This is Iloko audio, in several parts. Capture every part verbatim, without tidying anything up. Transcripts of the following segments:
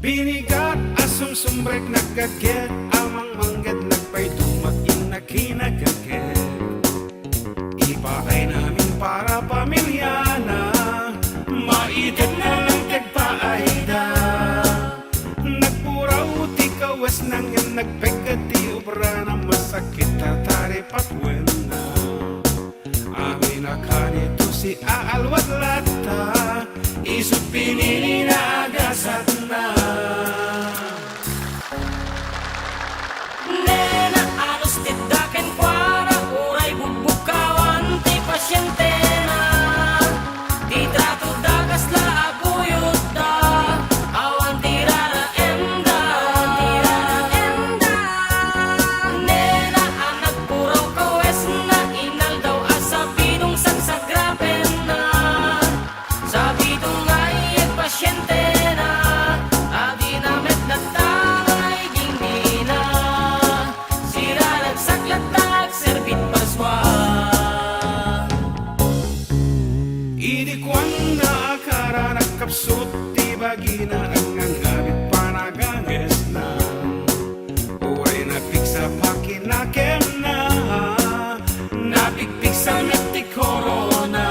Binigat a sumsumrek, naggaget a mangmangged, nagpaydumat inna kinagaget. Ipaayna min para pamiliana, maited nga nang ti agpaayda. Nagpuraw ti kawesna ngem nagpekket ti obrana, masakit a taripatwenna. Amin a kanito si aalwat latta, isu pinili na agasatna. Nena, anus ti da kenkuana, uray bubukawan ti pasientena. Ti trato da kasla a guyod da, awan ti raraemda. Nena, a nagpuraw kawesna, inaldaw a sabidong sansagrapenna. Sabidong nga iyag pasientena, a di na met latta nga igingdina. Siraragsak latta, agserbit parsua. Idi kuanna a kara, nagkapsut ti bagina, ngangabit panagangesna. Uray napigsa pakinakenna, napigpigsa met ti korona.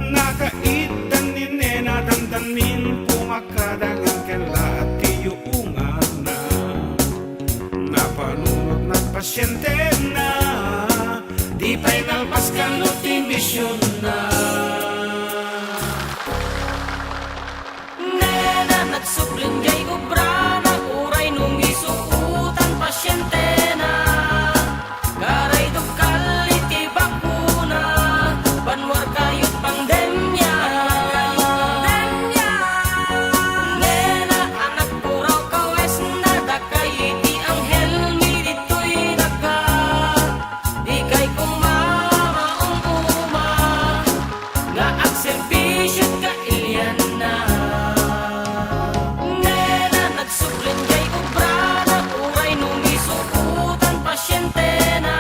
Nakaitdan ni Nena, dandanmin pumakada, ngem kella ti yuunganna. Napanunotna ti pasientena, di pay nalpas kano ti misionna. Nena, nagsubli diay obrana, uray no misuotan pasientena. Karayduk kalli ti bakuna, banua kayo pandemia. Nena, a nagpuraw kawesna, dakay iti anghel mi ditoy daka. Dikay koma maum-uma, nga agserbisio't kailianna. Nena, nagsubli diay obrana, uray no misuotan pasientena.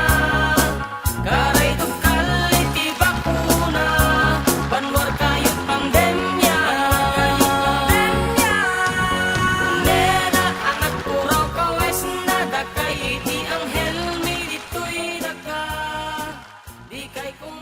Karayduk kalli ti bakuna, banua kayo pandemia. Nena, a nagpuraw kawesna, dakay iti anghel mi ditoy daka. Dikay koma